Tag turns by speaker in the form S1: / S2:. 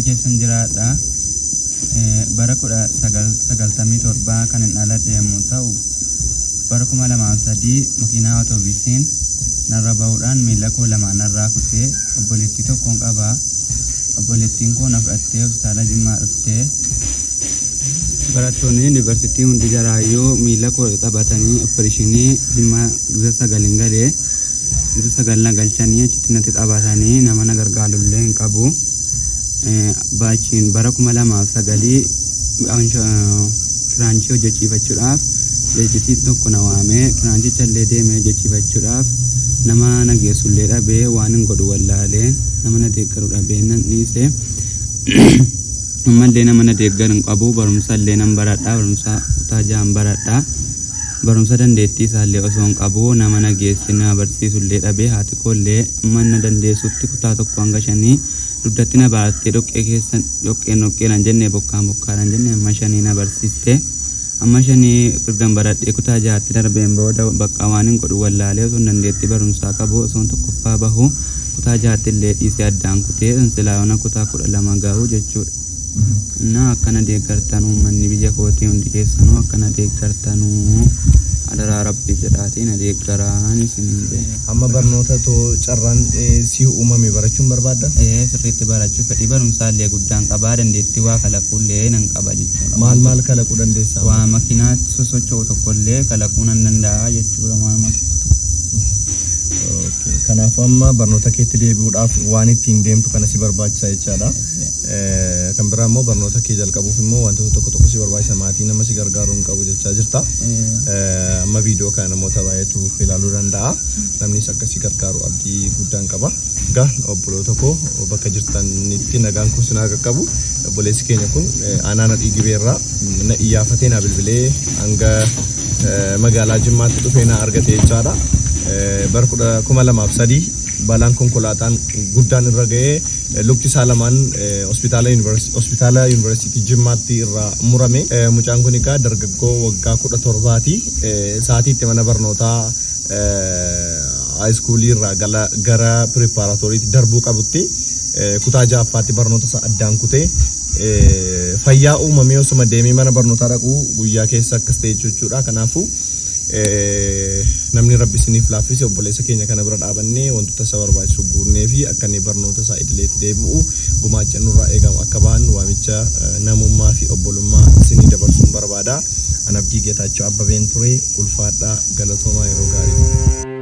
S1: keessan jiraadha. Bara 1997 kan hin dhaladhe yommuu ta'u, bara 2003 makiinaa otoobisiin narra ba'uudhaan miila koo lamaan narraa kutee. Obboleettii tokkoon qaba. Obboleettiin koo na fudhattee hospitaala Jimmaa dhuftee. Barattoonni yuunivarsiitii hundi jaraayyuu miila koo taphatanii opereeshinii Jimmaa gisa sagalin galee, gisa sagal na galchanii, achitti natti taphatanii, nama na gargaarullee hin qabu. Baachiin bara 2009 kiraanchii hojjechiifachuudhaaf leenjitiin tokko na waamee, kiraanchicha illee deemee hojjechiifachuudhaaf nama na geessullee dhabee, waan hin godhu wallaalee, nama na deeggaru dhabee nan dhiise. Ammallee nama na deeggaru hin qabu. Barumsa illee nan baradha, barumsa kutaa ja'an baradha. Barumsa dandeettii isaallee osoo hin qabu, nama na geesse na barsiisullee dhabee, haati koo illee amma na dandeessutti kutaa 1 hanga 5 dugdatti na baattee, dhoqqee keessa, dhoqqeen dhoqqeedhaan jenne, bokkaan bokkaadhaan jenne, amma shanii na barsiiste. Amma shanii ergan baradhee kutaa ja'atti darbeen booda bakka waan hin godhu wallaalee, osoo dandeettii barumsaa qabu, osoo tokkoffaa bahu, kutaa ja'atti illee dhiisee addaan kutee silaayona kutaa 12 gahu jechuudha. Innaa akkana deeggartan, uummanni biyya kootii hundi keessanuu akkana deeggartanuu adaraa Rabbii jedhaatii na deeggaraan isiniin jedhe.
S2: Amma barnoota too carraan si uumame barachuun barbaadda?
S1: Ee, sirriitti barachuu fedhii barumsaa illee guddaan qabaa, dandeettii waa kalaquullee nan qaba jechuudha.
S2: Maal maal kalaquu dandeessa?
S1: Waa makiinaa sosocho'u tokkollee kalaquu nan danda'a jechuudha, waan tokko tokko.
S2: Okay. Kanaafuu amma barnoota keetti deebi'uudhaaf waan ittiin deemtu kana si barbaachisa jechaadha. Kan biraa immoo barnoota kee jalqabuuf immoo wantoota tokko tokko si barbaachisa, maatii nama si gargaaru hin qabu jechaa jirta. Amma viidiyoo kana namoota baay'eetu ilaaluu danda'a. Namnis akka si gargaaru abdii guddaan qaba. Egaa obboloota koo, bakka jirtanitti nagaan kun sinaa qaqqabu. Obboleessi keenya kun aanaa Nadhii Gibeerraa na iyyaafatee, na bilbilee, hanga magaalaa Jimmaatti dhufee na argate jechaadha. Bara 2003 balaan konkolaataan guddaan irra ga'ee lukti isaa lamaan hospitaala yuunivarsiitii Jimmaatti irraa murame. Mucaan kun egaa dargaggoo waggaa 17ti. Sa'aatii itti mana barnootaa high schoolii irraa gara preparatoryitti darbuu qabutti kutaa ja'affaatti barnoota isaa addaan kutee, fayyaa uumamee osuma deemee mana barnootaa dhaquu guyyaa keessa akkas ta'e jechuudha. Kanaafuu namni Rabbi isiniif laaffise obboleessa keenya kana bira dhaabannee wantoota isa barbaachisu guunnee fi akka inni barnoota isaa idileetti deebi'u gumaacha nurraa eegamu akka ba'an waamicha namummaa fi obbolummaa isinii dabarsuun barbaada. An Abdii Geetaachoo Abbabeen ture. Ulfaadhaa, galatoomaa, yeroo gaarii.